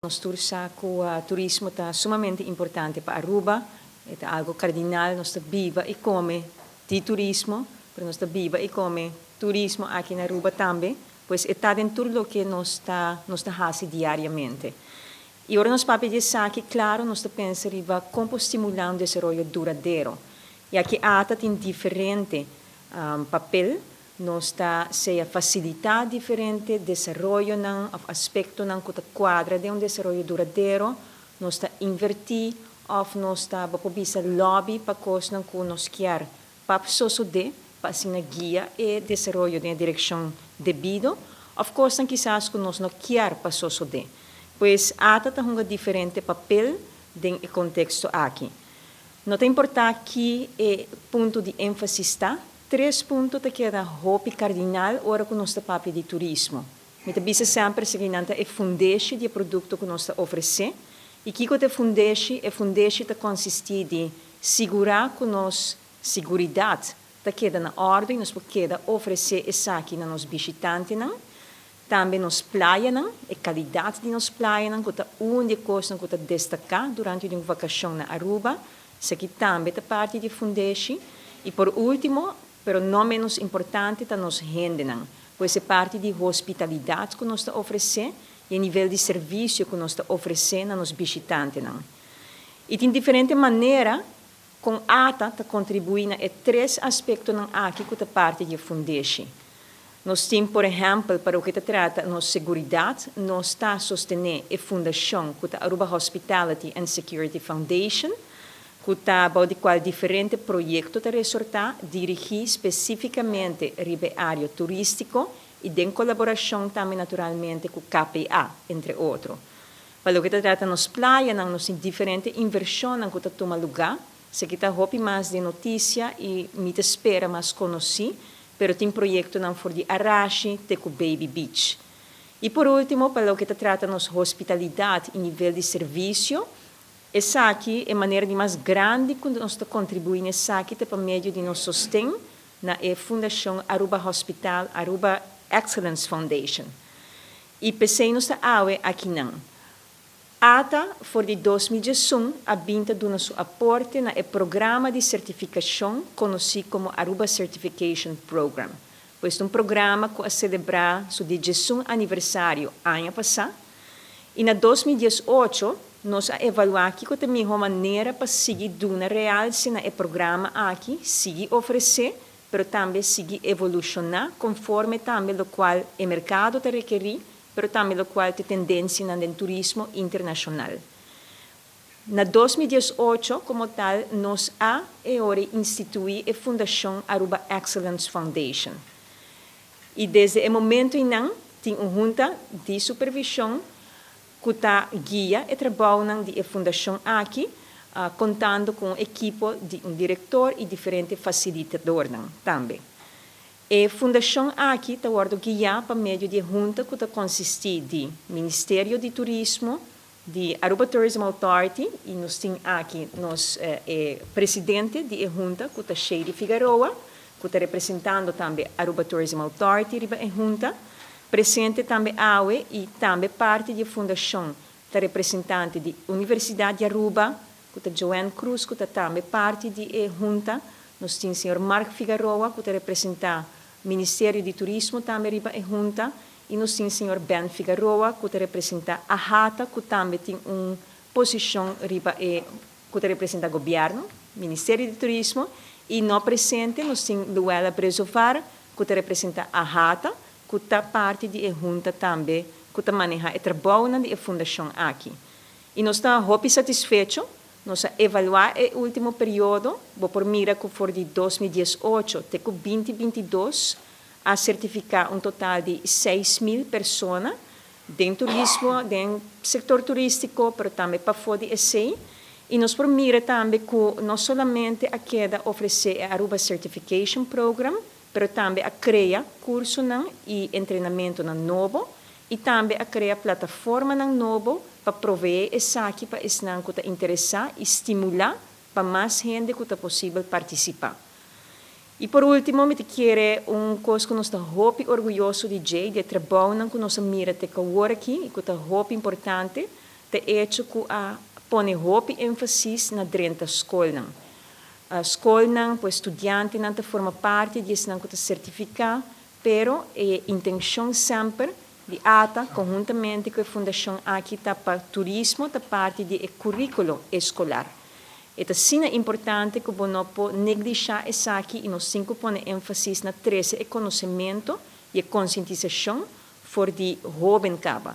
Nos tur sa cu turismo ta sumamente importante pa Aruba, e ta algo cardinal, nos ta biba y come di turismo, pero nos ta biba y come turismo aki na Aruba tambe, pues e ta den tur loke nos ta haci diariamente. Y ora nos papia di esaki, claro, nos ta pensa riba con stimula un desaroyo duradero. Y aki ATA tin diferente papel, nos ta sea facilita diferente desaroyonan of aspectonan cu ta cuadra den un desaroyo duradero, nos ta inverti of nos ta bisa lobby pa cosnan cu nos kier pa sucede, pa asina guia e desaroyo den direccion debido, of cosnan kisas cu nos no kier pa sucede. Pues ATA ta un diferente papel den e contexto aki. No ta importa cu e punto di enfasis ta, tres punto ta keda hopi cardinal ora cu nos ta papia di turismo. Mi ta bisa semper siguiente e fundeshi di producto cu nos ta ofrece. Y kico ta e fundeshi? E fundeshi ta consisti di sigura cu nos seguridad ta keda na orden, nos por keda ofrece esaki na nos bishitantenan. Tambe nos playanan, e calidad di nos playanan, cu ta un di e cosnan cu ta destaca durante un vacacion na Aruba. Esaki tambe ta parti di fundeshi. Y por ultimo, pero no menos importante, ta nos hendenan. Pues e parti di hospitalidad cu nos ta ofrece y e nivel di servicio cu nos ta ofrece na nos bishitantenan. Y tin diferente manera con ATA ta contribui na e tres aspectonan aki cu ta parti di fundeshi. Nos tin, por ehempel, pa loke ta trata nos seguridad, nos ta sostene e fundacion cu ta Aruba Hospitality and Security Foundation, cu ta di cual diferente proyecto ta resulta dirigi specificamente riba area turistico y den colaboracion tambe naturalmente cu KPA, entre otro. Pa loke ta trata nos playanan, nos tin diferente inversion cu ta tuma luga, esaki ta hopi mas di noticia y mi ta spera mas conoci, pero tin proyectonan for di Arashi te cu Baby Beach. Y por ultimo, pa loke ta trata nos hospitalidad y nivel di servicio, esaki e manera di mas grandi cu nos ta contribui n'esaki ta pa medio di nos sosten na e Fundacion Aruba Hospital, Aruba Excellence Foundation. Y p'esey nos ta awe akinan. ATA, for di 2011, a bin ta duna su aporte na e programa di certificacion conoci como Aruba Certification Program. Pues un programa cu a celebra su 11 aniversario aña pasa. Y na 2018, nos a evalua cu e miho manera pa sigui duna realce na e programa aki, sigui ofrece, pero tambe sigui evoluciona conforme tambe locual e mercado ta rekeri, pero tambe locual ta tendencia den turismo internacional. Na 2018, como tal, nos a institui e Fundacion Aruba Excellence Foundation. Y desde e momento ey tin un hunta di supervision cu ta guia e trabou di e fundacion aki, contando cu un ekipo di un director y diferente facilitador tambe. E fundacion aki ta guia pa medio di hunta cu ta consisti di Ministerio di Turismo, di Aruba Tourism Authority, y nos tin aki nos presidente di hunta, cu ta Shady Figueroa, cu ta representando tambe Aruba Tourism Authority riba e hunta, presente tambe awe y tambe parti di fundacion ta representante di Universidad di Aruba, cu ta Joanne Cruz, cu ta tambe parti di e hunta. Nos tin señor Mark Figueroa, cu ta representa Ministerio di Turismo tambe riba e hunta, y nos tin señor Ben Figueroa, cu ta representa AHATA, cu tambe tin un posicion riba e, cu ta representa gobierno, Ministerio di Turismo, y no presente nos tin Luella Brezovar, cu ta representa AHATA, cu ta parti di e hunta tambe, cu ta maneha e trabou di e fundacion aki. Y nos ta hopi satisfecho, nos a evalua e ultimo periodo, bo por mira cu for di 2018 te 2022 a certifica un total di 6 mil persona den turismo, den sector turistico, pero tambe pafo di esey. Y nos por mira tambe cu no solamente a keda ofrece e Aruba Certification Program, pero tambe a crea cursonan y entrenamentonan nobo y tambe a crea plataformanan nobo pa provee esaki pa esnan cu ta interesa y stimula pa mas hende cu ta posibel participa. Y por ultimo, mi kier un cos cu nos ta hopi orguyoso di dje, di trabou cu nos a mira te awor aki, y cu ta hopi importante. Ta hecho cu a pone hopi enfasis na drenta scolnan. Scolnan, pues studiantenan ta forma parti di esnan cu ta certifica, pero e intencion semper di ATA conhuntamente cu e fundacion aki ta pa turismo ta parti di e curiculo escolar. E ta asina importante cu bo no por neglisha esaki y nos tin cu pone enfasis na trece e conocemento y e concientisacion for di hoben caba.